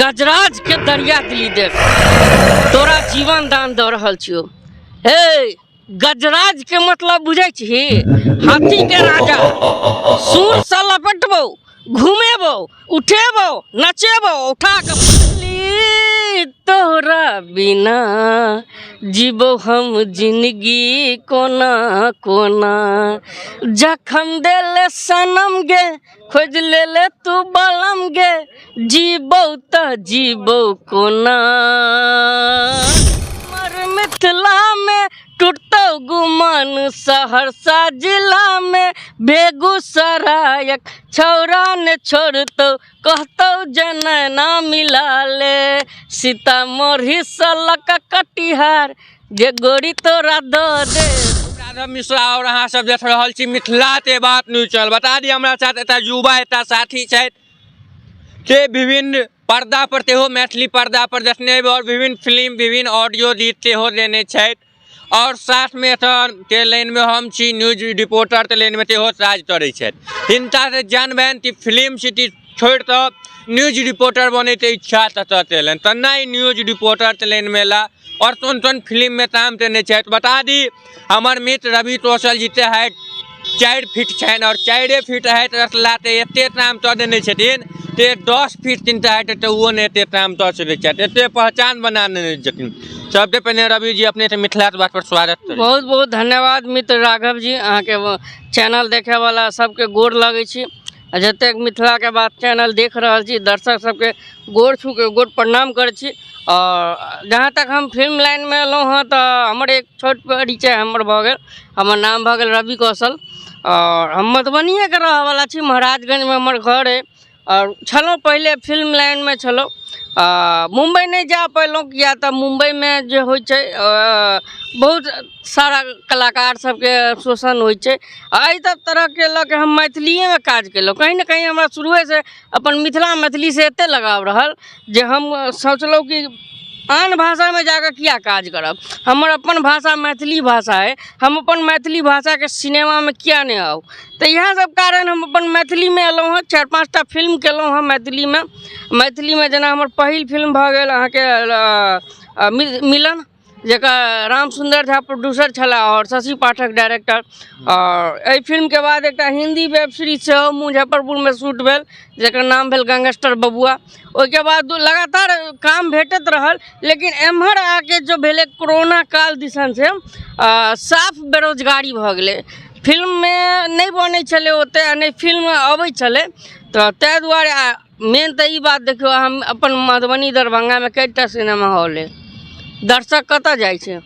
गजराज के दरिया दिली देख तोरा जीवन दान दऽ रहल छियौ। हे गजराज के मतलब बुझै छी? हाथी के राजा। सूर से लपेटबो, घुमेबो, उठेबो, नचेबो, उठा के तोरा बिना जीबो हम जिंदगी कोना कोना। जखन देले सनम गे खोज लेले तू बलम गे, जीबो त जीबो कोना। मर मिथिला में टूटतो गुमान, सहरसा जिला में बेगूसरायक छौरा ने छोड़तो, कहतो जनैना मिला ले। सीतामढ़ी से लक कटिहार जे गोरी तोरा दऽ दे। राघव मिश्रा और अहाँ सब देख रहल छी मिथिला के बात न्यूज चैनल। बता दी हमरा साथ एकटा युवा एकटा साथी छथि जे विभिन्न पर्दा पर सेहो मैथिली पर्दा पर देखने हेबै और विभिन्न फिल्म विभिन्न ऑडियो गीत सेहो देने छथि और साथ में एतऽ के लाइन में हम छी न्यूज रिपोर्टर के लाइन में सेहो काज करै छथि। हिनका से जानबनि कि फिल्म सिटी छोड़ि कऽ न्यूज रिपोर्टर बनैके इच्छा कतऽ से एलनि, तऽ नहि न्यूज रिपोर्टर के लाइन में एला और कोन कोन फिल्म में काम केने छथि। बता दी हमर मित्र रवि कौशल जी के हाइट 4 फीट छनि और 4 फीट हाइट रखला तऽ एते काम कऽ देने छथिन ते 10 फीट तिनका हाइट तऽ ओहो नहि एते काम कऽ सकै छथि, एते पहचान बना लेने छथिन। सबसे पहिने रवि जी अपने से मिथिला के बात पर स्वागत करै छी। बहुत बहुत धन्यवाद मित्र राघव जी, अहाँके चैनल देखैवला सबके गोर लगै छी, आ जतेक मिथिलाके बात चैनल देख रहल छी दर्शक सबके गोर छू के गोर प्रणाम करै छी। और जहाँ तक हम फिल्म लाइनमे एलहुँ हँ तऽ हमर एक छोट परिचय हमर भऽ गेल, हमर नाम भऽ गेल रवि कौशल और हम मधुबनिएके रहऽवला छी, महाराजगंजमे हमर घर अइ और छलहुँ पहिले फिल्म लाइनमे छलहुँ। मुम्बइ नहि जा पयलहुँ किया तऽ मुम्बइमे जे होइ छै बहुत सारा कलाकार सबके शोषण होइ छै। एहि सब तरहके लऽ कऽ हम मैथिलिएमे काज केलहुँ। कहीं ने कहीं हमरा शुरुएसँ अपन मिथिला मैथिलीसँ एतेक लगाव रहल जे हम सोचलहुँ कि आन भाषामे जाकऽ किया काज करब, हमर अपन भाषा मैथिली भाषा अइ, हम अपन मैथिली भाषाके सिनेमामे किया नहि आउ। तऽ इएह सब कारण हम अपन मैथिलीमे एलहुँ हँ, 4-5 टा फिल्म केलहुँ हँ मैथिलीमे। मैथिलीमे जेना हमर पहिल फिल्म भऽ गेल अहाँके मिलन, जकर राम सुन्दर झा प्रोड्यूसर छलाह और शशि पाठक डायरेक्टर। और एहि फिल्मके बाद एकटा हिन्दी वेब सीरीज सेहो मुजफ्फरपुरमे शूट भेल जकर नाम भेल गैंगस्टर बबुआ। ओहिके बाद लगातार काम भेटैत रहल, लेकिन एम्हर आके जो भेलै कोरोना काल दिसन से साफ बेरोजगारी भऽ गेलै। फिल्ममे नहि बनै छलै ओतेक आ नहि फिल्म अबै छलै, तऽ ताहि दुआरे मेन तऽ ई बात देखियौ, हम अपन मधुबनी दरभंगामे कएटा सिनेमा हॉल अइ, दर्शक कतऽ जाइ छै?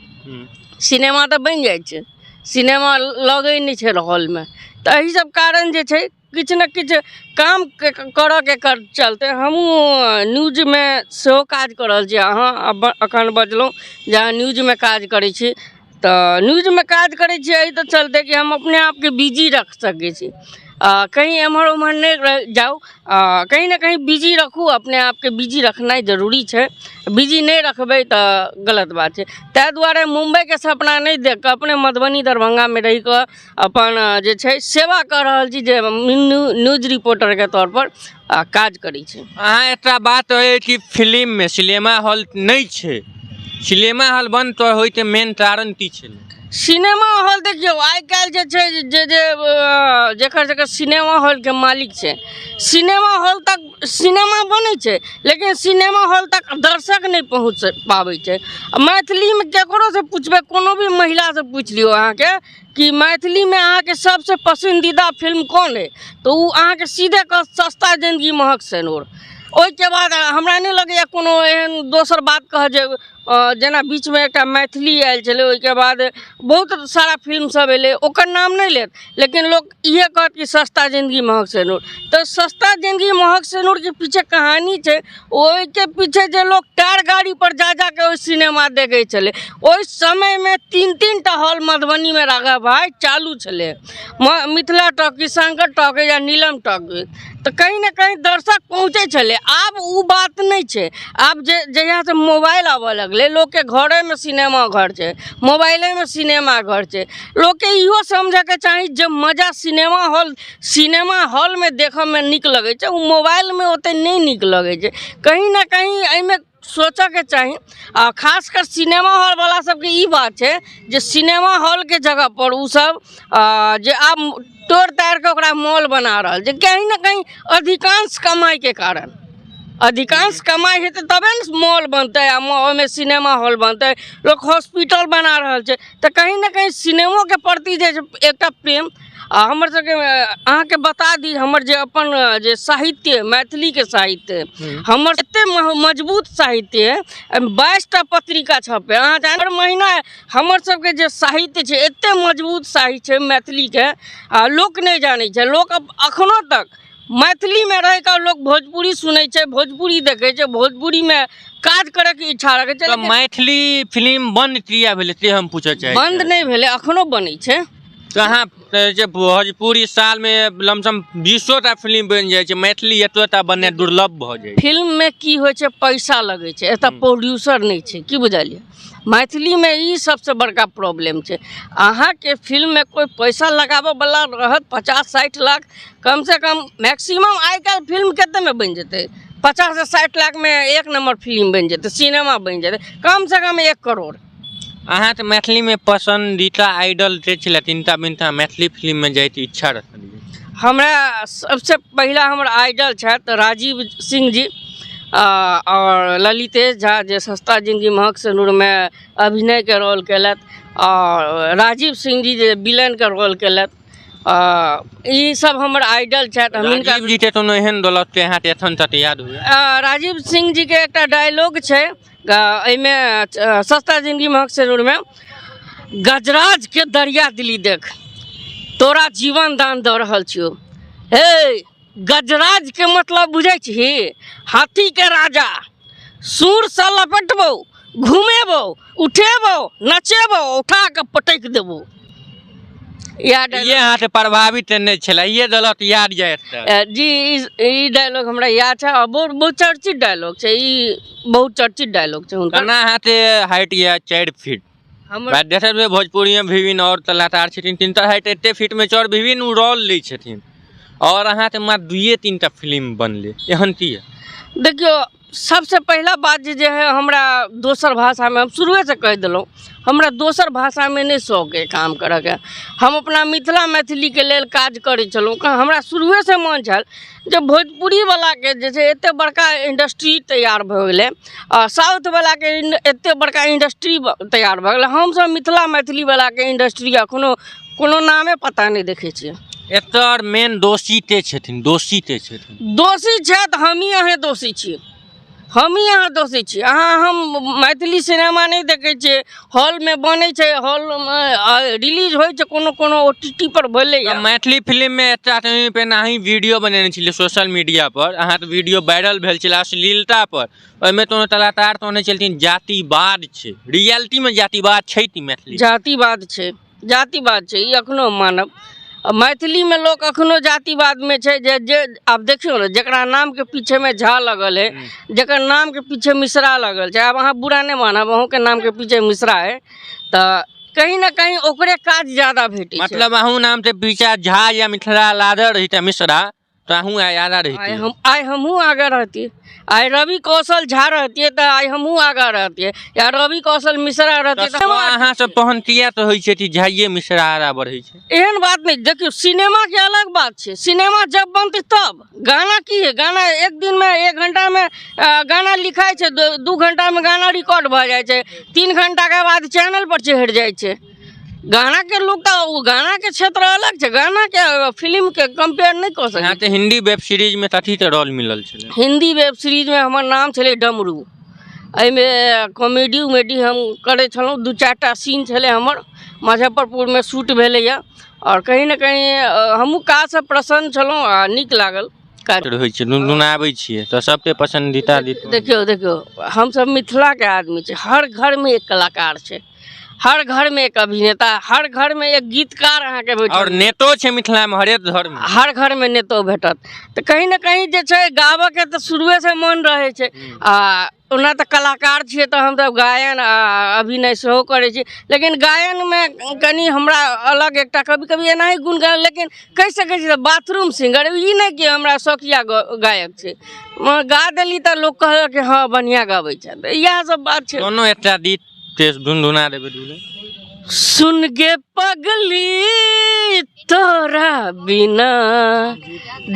सिनेमा तऽ बनि जाइ छै, सिनेमा लगै नहि छै हॉलमे। तऽ एहि सब कारण जे छै किछु ने किछु काम करऽके चलते हमहूँ न्यूजमे सेहो काज कऽ रहल छी। अहाँ एखन बजलहुँ जे अहाँ न्यूजमे काज करै छी, तऽ न्यूजमे काज करै छी एहि तऽ चलते कि हम अपने आपके बिजी रख सकै छी, कहीं एम्हर ओम्हर नहि जाउ, कहीं ने कहीं बिजी रखू, अपने आपके बिजी रखनाइ जरूरी छै। बिजी नहि रखबै तऽ गलत बात छै। ताहि दुआरे मुम्बइके सपना नहि देख कऽ अपने मधुबनी दरभंगामे रहि कऽ अपन जे छै सेवा कऽ रहल छी, जे न्यूज रिपोर्टरके तौरपर काज करै छी। अहाँ एकटा बात अइ कि फिल्ममे सिनेमा हॉल नहि छै, सिनेमा हॉल बंद तऽ होइके मेन कारण की छलै? सिनेमा हॉल देखियौ आइ काल्हि जे छै जे जे जकर जकर सिनेमा हॉलके मालिक छै, सिनेमा हॉल तक सिनेमा बनै छै लेकिन सिनेमा हॉल तक दर्शक नहि पहुँच पाबै छै। मैथिलीमे ककरोसँ पुछबै, कोनो भी महिलासँ पूछि लियौ अहाँके कि मैथिलीमे अहाँके सबसँ पसन्दीदा फिल्म कोन अइ, तऽ ओ अहाँके सीधे कहत सस्ता जिन्दगी महक सेनूर। ओहिके बाद हमरा नहि लगैए कोनो एहन दोसर बात कहत जे जेना बीचमे एकटा मैथिली आयल छलै, ओहिके बाद बहुत सारा फिल्म सब एलै, ओकर नाम नहि लेत लेकिन लोक इएह कहत कि सस्ता जिन्दगी महक सेनूर। तऽ सस्ता जिन्दगी महक सेनूरके पीछे कहानी छै, ओहिके पीछे जे लोक टायर गाड़ीपर जा जाके ओहि सिनेमा देखै छलै, ओहि समयमे 3-3 टा हॉल मधुबनीमे राघव भाइ चालू छलै, मिथिला टॉकीज, शंकर टॉकीज आ नीलम टॉकीज। तऽ कहीं ने कहीं दर्शक पहुँचै छलै। आब ओ बात नहि छै। आब जे जहियासँ मोबाइल आबऽ लगलै, लोकके घरेमे सिनेमा घर छै, मोबाइलेमे सिनेमा घर छै। लोकके इहो समझऽके चाही जे मजा सिनेमा हॉलमे देखऽमे नीक लगै छै, ओ मोबाइलमे ओतेक नहि नीक लगै छै। कहीं ने कहीं एहिमे सोचऽके चाही। आ खासकर सिनेमा हॉलवला सबके ई बात छै जे सिनेमा हॉलके जगहपर ओसब जे आब तोड़ि ताड़िके ओकरा मॉल बना रहल छै, कहीं ने कहीं अधिकांश कमाइके कारण। अधिकांश कमाइ हेतै तबे ने मॉल बनतै आ ओहिमे सिनेमा हॉल बनतै। लोक हॉस्पिटल बना रहल छै, तऽ कहीं ने कहीं सिनेमोके प्रति जे छै एकटा प्रेम। आ हमर सबके, अहाँके बता दी, हमर जे अपन जे साहित्य, मैथिलीके साहित्य हमर एते मजबूत साहित्य है, 22टा पत्रिका छपे अहाँ जान हर महीना। हमर सबके जे साहित्य छै, एते मजबूत साहित्य छै मैथिलीके, आ लोक नहि जानै छै। लोक अखनो तक मैथिलीमे रहिकऽ लोक भोजपुरी सुनै छै, भोजपुरी देखै छै, भोजपुरीमे काज करैके इच्छा रखै छै। तऽ मैथिली फिल्म बंद किया भेलै, से हम पूछऽ चाहै छी। बन्द नहि भेलै, अखनो बनै छै। तऽ अहाँ जे भोजपुरी सालमे लमसम 20टा फिल्म बनि जाइ छै, मैथिली एतोटा बननाइ दुर्लभ भऽ जाइ छै। फिल्ममे की होइ छै, पैसा लगै छै, एतऽ प्रोड्यूसर नहि छै, की बुझलियै? मैथिलीमे ई सबसँ बड़का प्रॉब्लम छै। अहाँके फिल्ममे कोइ पैसा लगाबऽवला रहत, 50-60 लाख कमसँ कम मैक्सिमम। आइ काल्हि फिल्म कतेकमे बनि जेतै? 50 से 60 लाखमे एक नम्बर फिल्म बनि जेतै, सिनेमा बनि जेतै, कमसँ कम 1 करोड़। अहाँ तऽ मैथिलीमे पसन्दीदा आइडल जे छलै, तिनका बिनता मैथिली फिल्ममे जाइके इच्छा रखलियै? हमरा सबसँ पहिला हमर आइडल छथि राजीव सिंह जी आओर ललितेश झा, जे सस्ता जिन्दगी महग सिनूरमे अभिनयके रोल केलथि, आओर राजीव सिंह जी जे विलेनके रोल केलथि। ई सब हमर आइडल छथि। हम हिनका राजीव जी के कोनो एहन दौलत के अहाँके एखन तक याद हुए? राजीव सिंह जीके एकटा डायलॉग छै एहिमे, सस्ता जिन्दगी महग सिनूरमे, "गजराजके दरिया दिली देख, तोरा जीवन दान दऽ रहल छियौ।" हे गजराजके मतलब बुझै छी? हाथीके राजा। सूरसँ लपेटबौ, घुमेबौ, उठेबौ, नचेबौ, उठा कऽ पटकि देबौ। इएह ये अहाँके प्रभावित नहि छलै? ये दौलत याद जायत? जी, ई डायलॉग हमरा याद छै आ बहुत बहुत चर्चित डायलॉग छै ई, बहुत चर्चित डायलॉग छै हुनकर। केना अहाँके हाइट यऽ 4 फीट? हमर बात देखै छियै, भोजपुरीमे विभिन्न आओर कलाकार छथिन, तिनकर हाइट एते फीटमे छै आओर विभिन्न ओ रोल लै छथिन, आओर अहाँके मात्र दुइए तीन टा फिल्म बनलै, एहन की यऽ? देखियौ, सबसँ पहिला बात जे जे है, हमरा दोसर भाषामे, हम शुरुएसँ कहि देलहुँ, हमरा दोसर भाषामे नहि शौक अइ काम करऽके। हम अपना मिथिला मैथिलीके लेल काज करै छलहुँ। हमरा शुरुएसँ मन छल जे भोजपुरीवलाके जे छै एतेक बड़का इंडस्ट्री तैयार भऽ गेलै आ साउथवलाके एतेक बड़का इंडस्ट्री तैयार भऽ गेलै, हमसभ मिथिला मैथिलीवलाके इंडस्ट्री एखनो कोनो नामे पता नहि देखै छियै। एकर मेन दोषी के छथिन? दोषी के छथिन? दोषी छथि हमही अहेँ दोषी छी, हमही अहाँ दोषी छी। अहाँ हम मैथिली सिनेमा नहि देखै छियै। हॉलमे बनै छै, हॉलमे रिलीज होइ छै, कोनो कोनो ओटीटी पर भेलैए। तऽ मैथिली फिल्ममे एकटा पहिने अहीं वीडियो बनेने छलियै सोशल मीडिया पर, अहाँके वीडियो वायरल भेल छलै अश्लीलता पर। ओहिमे कोनो कलाकार तऽ नहि छलखिन। जातिवाद छै? रियलिटीमे जातिवाद छै कि मैथिली? जातिवाद छै, जातिवाद छै, ई एखनो मानब। आ मैथिलीमे लोक एखनो जातिवादमे छै। जे जे आब देखियौ ने, जकरा नामके पीछेमे झा लगल हइ, जकर नामके पीछे मिश्रा लगल छै, आब अहाँ बुरा नहि मानब, अहूँके नामके पीछे मिश्रा हइ, तऽ कहीं ने कहीं ओकरे काज ज्यादा भेटै छै। मतलब अहूँ नाम से पीछा झा या मिथिला लादर रहिते मिश्रा, तऽ अहूँ आइ आगाँ आइ रहितियै। हम आइ हमहूँ आगाँ रहतियै। आइ रवि कौशल झा रहतियै तऽ आइ हमहूँ आगाँ रहतियै, या रवि कौशल मिश्रा रहतियै तऽ तऽ अहाँ सब तहन किया तऽ होइ छै कि झाइए मिश्रा आगाँ बढ़ै छै? एहन बात नहि। देखियौ, सिनेमाके अलग बात छै। सिनेमा जब बनतै तब। गाना की है, गाना एक दिनमे, एक घंटामे गाना लिखाइ छै, 2 घंटामे गाना रिकॉर्ड भऽ जाइ छै, 3 घंटाके बाद चैनल पर चढ़ि जाइ छै। गानाके लोक तऽ ओ गानाके क्षेत्र अलग छै, गानाके फिल्मके कम्पेयर नहि कऽ सकै। अहाँके हिंदी वेब सीरीजमे कथीके रोल मिलल छलै? हिंदी वेब सीरीजमे हमर नाम छलै डमरू। एहिमे कॉमेडी उमेडी हम करै छलहुँ। दू चारि टा सीन छलै हमर, मुजफ्फरपुरमे शूट भेलैए आओर कहीं ने कहीं हमहूँ काजसँ प्रसन्न छलहुँ आ नीक लागल काज। होइ छै, गुनगुनाबै छियै तऽ सबके पसन्दीदा गीत? देखियौ, देखियौ, हमसभ मिथिलाके आदमी छी। हर घरमे एक कलाकार छै। हर घरमे एक अभिनेता, हर घरमे एक गीतकार अहाँके भेटत। आओर नेतो छै मिथिलामे हरेक घरमे। हर घरमे नेतो भेटत। तऽ कहीं ने कहीं जे छै गाबऽके तऽ शुरुएसँ मन रहै छै। आ ओना तऽ कलाकार छियै तऽ हमसब गायन आ अभिनय सेहो करै छी, लेकिन गायनमे कनि हमरा अलग एकटा कभी कभी एनाही गुण गायन, लेकिन कहि सकै छी बाथरूम सिंगर। ई नहि कि हमरा शौकिया गायक छै, गा देली तऽ लोक कहलक कि हँ बढ़िआँ गाबै छै। तऽ इएह सब बात छै। कोनो एकटा गीत तेज धुनधुना देबै दुनू। सुन गे पगली तोरा बिना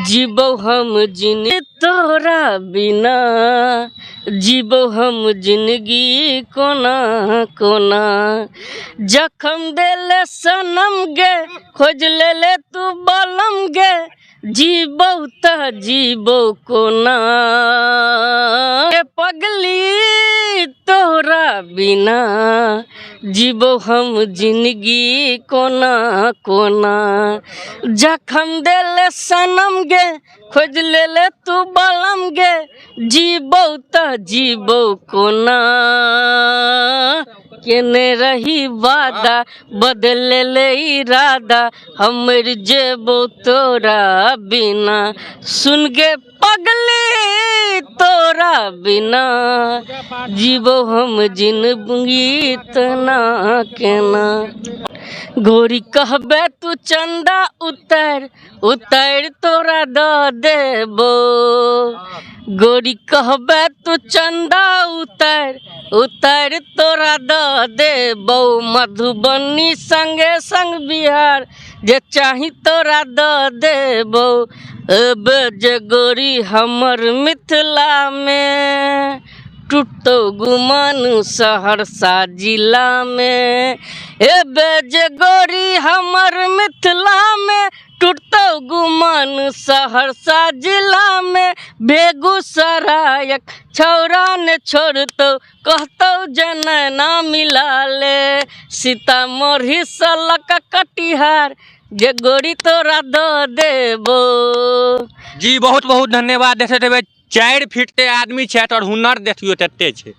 जीबौ हम जिन, तोरा बिना जीबौ हम जिनगी कोना कोना, जखम देले सनम गे खोज लेले तू बलम गे, जीबौ तऽ जीबौ कोना गे पगली तोरा बिना जीबौ हम जिनगी कोना कोना, जखम देले सनम गे खोज लेले तू बलम गे, जीबौ तऽ जीबौ कोना, केने रही वादा बदलले इरादा, हम मरि जेबौ तोरा बिना, सुन गे पगली तोरा बिना जीबौ हम जिनगी तना केना, गोरी कहबे तू चंदा उतर उतर तोरा दऽ देबो, गोरी कहबे तू चंदा उतर उतर तोरा दऽ देबो, मधुबनी संगे संग बिहार जे चाही तोरा दऽ देबो, एबे जे गोरी हमर मिथिलामे टूटतौ गुमान सहरसा जिलामे, एबे जे गोरी हमर मिथिलामे टूटतौ गुमान सहरसा जिलामे, बेगूसरायक छौड़ा ने छोड़तौ कहतौ जे नैना मिला ले, सीतामढ़ीसँ लऽ कऽ कटिहार जे गोरी तोरा दऽ देबो। जी बहुत बहुत धन्यवाद। देखैत हेबै 4 फीट के आदमी छथि और हुनर देखियौ तते छै।